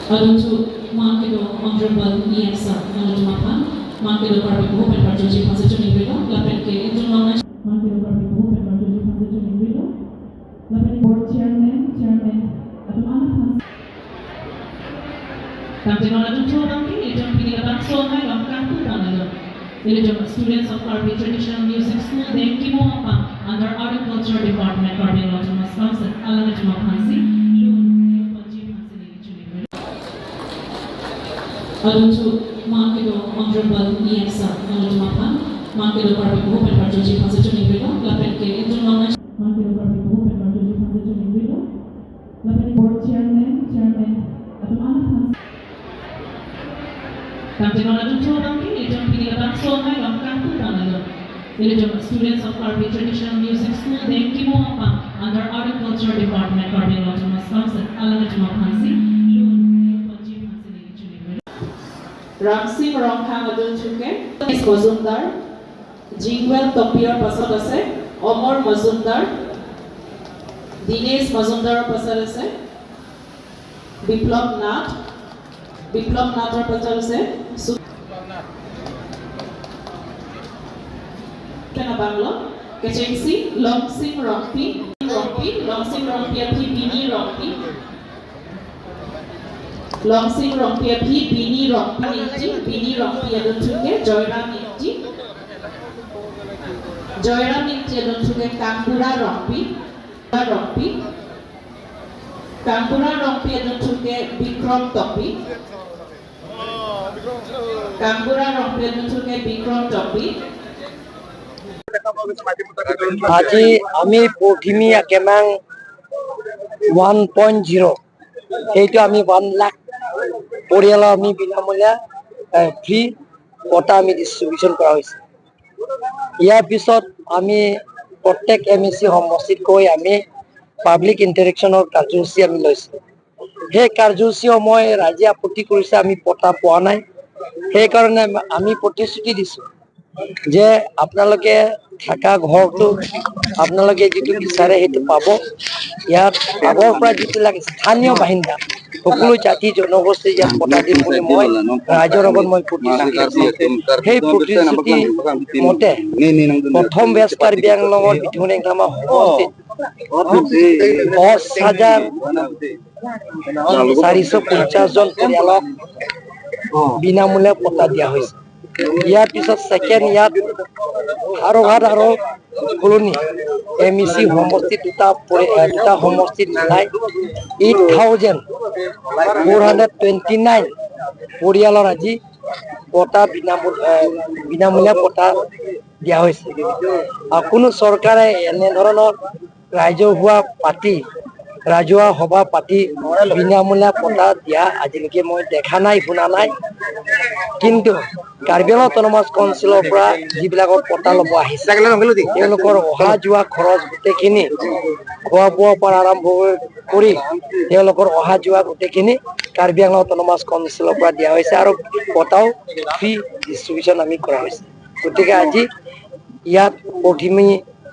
Aduntu Makedo Honorable EM Sir Alutuma Makedo Karbi Open Partoji Phase Chuni Velo Lapen ke Intung Makedo Karbi Open Partoji Phase Chuni Velo Lapen Board Chairman Chairman Atumana Phase Tamte Nona Tuntu Bangki Itum Pini Labang Songai Lam Kangku Panalo Itum students of Karbi Traditional Music School Deng Kimo Apa under Art and Culture Department, Karbi Autonomous Council, Alangatuma Phansi Lun Panji Phansi Chuni Velo Aduntu Makedo Honorable EM Sir Alutuma Makedo Karbi Open Partoji Phase Chuni Velo Lapen ke Intung Makedo Karbi Open Partoji Phase Chuni Velo Lapen Board Chairman Chairman Atumana Phansi Tamte Nona Tuntu Bangki Itum Pini Labang Songai Lam Kangku Panalo Itum students of Karbi Traditional Music School Deng Kimo Apa under Art and Culture Department, Karbi Autonomous Council, Alangatuma Phansi Lun Panji Phansi Chuni Velo Ramsing Ronghang Adunchuke Majumdar জিংৱেল টপিয়াৰ পাছত আছে অমৰ মজুমদাৰ, দীনেশ মজুমদাৰৰ পাছত আছে বিপ্লৱ নাথ, বিপ্লৱ নাথৰ পাছত আছে bungalow কেচেংচি লংচিং Rongpi Rongpi লংচিং ৰংপিয়া V বিনি Rongpi লংচিং ৰংপিয়া V বিনি ৰংপি ইংটি বিনি ৰংপি এদুনচুকে জয়ৰাম ইংটি জয়ৰাম ইংটি এদুনচুকে কাংপুৰা ৰংপি ৰংপি কাংপুৰা ৰংপি এদুনচুকে বিক্ৰম টপি কাংপুৰা ৰংপি এদুনচুকে বিক্ৰম টপি। আজি আমি পৰথিমি একেমাং 1.0, সেইটো আমি 1 লাখ পৰিয়ালৰ আমি বিনামূলীয়া ফ্ৰী পটা আমি ডিষ্ট্ৰিবিউশ্যন কৰা হৈছে। ইয়াৰ পিছত আমি প্ৰত্যেক এমইচি সমষ্টিত গৈ আমি পাব্লিক ইণ্টাৰেকশ্যনৰ কাৰ্যসূচী আমি লৈছোঁ। সেই কাৰ্যসূচীসমূহে ৰাইজে আপত্তি কৰিছে, আমি পটা পোৱা নাই। সেইকাৰণে আমি প্ৰতিশ্ৰুতি দিছোঁ যে আপোনালোকে থকা ঘৰটো আপোনালোকে যিটো বিচাৰে সেইটো পাব। ইয়াত আগৰ পৰা যিবিলাক স্থানীয় বাসিন্দা, সকলো জাতি জনগোষ্ঠী ইয়াত পটা দিম বুলি মই ৰাইজৰ আগত মই প্ৰতিশ্ৰুতি দিছোঁ। সেই প্ৰতিশ্ৰুতি মতে প্ৰথম ৱেষ্ট কাৰ্বি আংলঙৰ বিথুং সমষ্টিত 10,450 জন পৰিয়ালক বিনামূলীয়া পট্টা দিয়া হৈছে। ইয়াৰ পিছত ছেকেণ্ড ইয়াত হাওৰাঘাট আৰু কলনি এমইচি সমষ্টি দুটা সমষ্টিত মিলাই 8429 পৰিয়ালৰ আজি পট্টা বিনামূলীয়া পট্টা দিয়া হৈছে। আৰু কোনো চৰকাৰে এনেধৰণৰ ৰাজহুৱা সভা পাতি বিনামূলীয়া পট্টা দিয়া আজিলৈকে মই দেখা নাই, শুনা নাই। কিন্তু কাৰ্বি আংলং অট'নমাছ কাউন্সিলৰ পৰা যিবিলাকৰ পট্টা ল'ব আহিছে, তেওঁলোকৰ অহা যোৱা খৰচ গোটেইখিনি, খোৱা বোৱাৰ পৰা আৰম্ভ কৰি তেওঁলোকৰ অহা যোৱা গোটেইখিনি কাৰ্বি আংলং অট'নমাছ কাউন্সিলৰ পৰা দিয়া হৈছে আৰু পট্টাও ফ্ৰী ডিষ্ট্ৰিবিউশ্যন আমি কৰা হৈছে। গতিকে আজি ইয়াত প্ৰথমে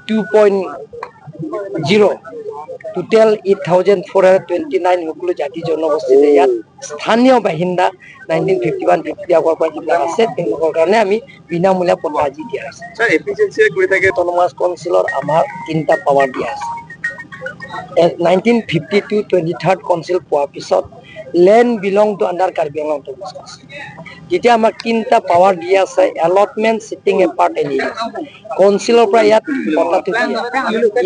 2.0, total 8429 সকলো জাতি জনগোষ্ঠীতে ইয়াত স্থানীয় বাসিন্দা 1951 50 আগৰ পৰা যিবিলাক আছে, তেওঁলোকৰ কাৰণে আমি বিনামূলীয়া পট্টা আজি দিয়া হৈছে। স্যাৰ, এফিচিয়েঞ্চিয়ে কৰি থাকে। অট'নমাছ কাউন্সিলৰ আমাৰ তিনিটা পাৱাৰ দিয়া আছে। 1952 23rd council পোৱাৰ পিছত land belong to under Karbi Anglong Autonomous Council। যেতিয়া আমাক তিনিটা পাৱাৰ দিয়া আছে, এলটমেণ্ট, ছেটিং এপাৰ্ট, এনি কাউন্সিলৰ পৰা ইয়াত পট্টাটো দিয়ে।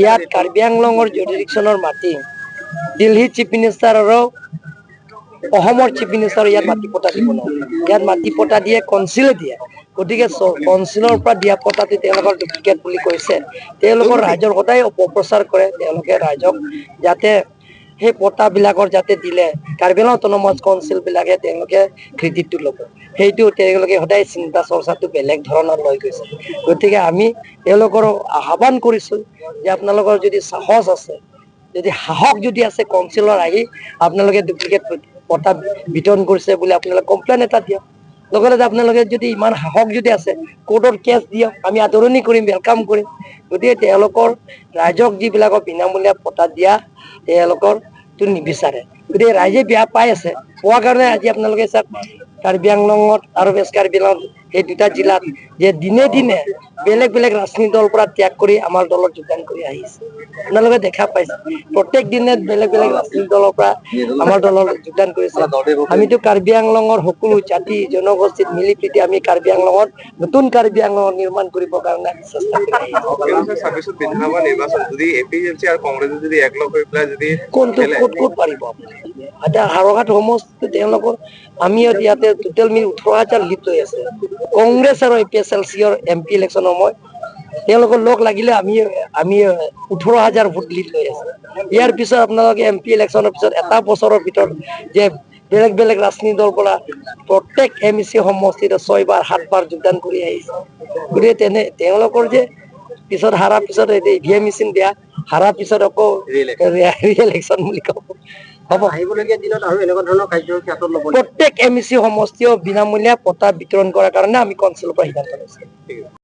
ইয়াত কাৰ্বি আংলঙৰ জুৰিডিকশ্যনৰ মাটি দিল্লী চিফ মিনিষ্টাৰ আৰু অসমৰ চিফ মিনিষ্টাৰ ইয়াত মাটি পট্টা দিব নোৱাৰে। ইয়াত মাটি পট্টা দিয়ে কাউন্সিলে দিয়ে। গতিকে কাউন্সিলৰ পৰা দিয়া পট্টাটো তেওঁলোকৰ ডুপ্লিকেট বুলি কৈছে। তেওঁলোকৰ ৰাইজৰ সদায় অপপ্ৰচাৰ কৰে। তেওঁলোকে ৰাইজক যাতে সেই পট্টাবিলাকৰ যাতে দিলে কাৰ্বি আংলং অট'নমাছ কাউন্সিল বিলাকে তেওঁলোকে ক্ৰেডিটটো ল'ব, সেইটো তেওঁলোকে সদায় চিন্তা চৰ্চাটো বেলেগ ধৰণৰ লৈ গৈছে। গতিকে আমি তেওঁলোকৰ আহ্বান কৰিছো যে আপোনালোকৰ যদি সাহস আছে, যদি সাহস যদি আছে, কাউন্সিলৰ আহি আপোনালোকে ডুপ্লিকেট পট্টা বিতৰণ কৰিছে বুলি আপোনালোকে কমপ্লেইন এটা দিয়ক। লগতে আপোনালোকে যদি ইমান সাহস যদি আছে, কোৰ্টত কেছ দিয়ক, আমি আদৰণি কৰিম, welcome কৰিম। গতিকে তেওঁলোকৰ ৰাইজক যিবিলাকৰ বিনামূলীয়া পট্টা দিয়া তেওঁলোকৰ নিবিচাৰে। গতিকে ৰাইজে বেয়া পাই আছে। পোৱাৰ কাৰণে আজি আপোনালোকে চাওক, কাৰ্বি আংলঙত আৰু ৱেষ্ট কাৰ্বি আংলঙত, সেই দুটা জিলাত যে দিনে দিনে বেলেগ বেলেগ ৰাজনীতি দলৰ পৰা ত্যাগ কৰি আমাৰ দলত যোগদান কৰি আহিছে। আপোনালোকে দেখা পাইছে, প্ৰত্যেক দিনে বেলেগ বেলেগ ৰাজনীতি দলৰ পৰা আমাৰ দলত যোগদান কৰিছে। আমিতো কাৰ্বি আংলঙৰ সকলো জাতি জনগোষ্ঠীত মিলি প্ৰীতি আমি কাৰ্বি আংলঙত নতুন কাৰ্বি আংলং নিৰ্মাণ কৰিবৰ কাৰণে আমি চেষ্টা কৰি আহিছো। 26ত বিধানসভা নিৰ্বাচন, যদি এপিজেএলচি আৰু কংগ্ৰেছে যদি একলগ হৈ পেলাই যদি কোনটো খেলে, ক'ত ক'ত পাৰিব আপুনি? এতিয়া হাওৰাঘাট সমষ্টি তেওঁলোকৰ, আমি ইয়াতে টোটেল মিলি 18,000 লিড লৈ আছে। কংগ্ৰেছ আৰু এপিএছএলচি এমপি ইলেকশ্যনৰ সময় তেওঁলোকৰ লগ লাগিলে আমি আমি 18,000 ভোট লিড লৈ আছে। ইয়াৰ পিছত আপোনালোকে এমপি ইলেকশ্যনৰ পিছত এটা বছৰৰ ভিতৰত যে বেলেগ বেলেগ ৰাজনীতি দলৰ পৰা প্ৰত্যেক এমইচি সমষ্টিত ছয়বাৰ, সাতবাৰ যোগদান কৰি আহিছে। গতিকে তেনে তেওঁলোকৰ যে পিছত হাৰাৰ পিছত ইভিএম মেচিন বেয়া, হাৰাৰ পিছত আকৌ ৰি ইলেকশ্যন বুলি ক'ব হ'ব। আহিবলগীয়া দিনত আৰু এনেকুৱা ধৰণৰ কাৰ্যসূচী হাতত ল'ব? প্ৰত্যেক এমইচি সমষ্টিও বিনামূলীয়া পট্টা বিতৰণ কৰাৰ কাৰণে আমি কাউন্সিলৰ পৰা সিদ্ধান্ত লৈছো।